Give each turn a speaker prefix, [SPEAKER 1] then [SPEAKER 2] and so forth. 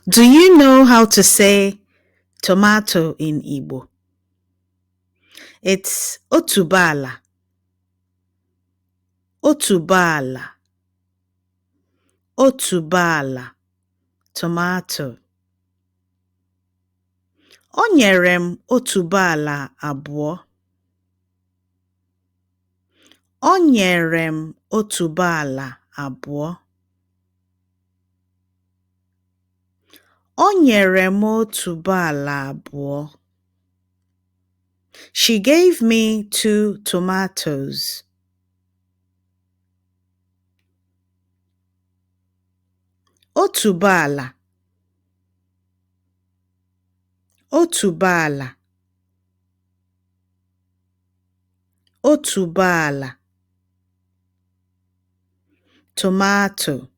[SPEAKER 1] Do you know how to say tomato in Igbo? It's otuboala. Otuboala. Otuboala. Tomato. O nyere m otuboala abụọ. O nyere m otuboala abụọ. O nyere m otuboala abụọ. She gave me 2 tomatoes. Otuboala. Otuboala. Otuboala. Tomato.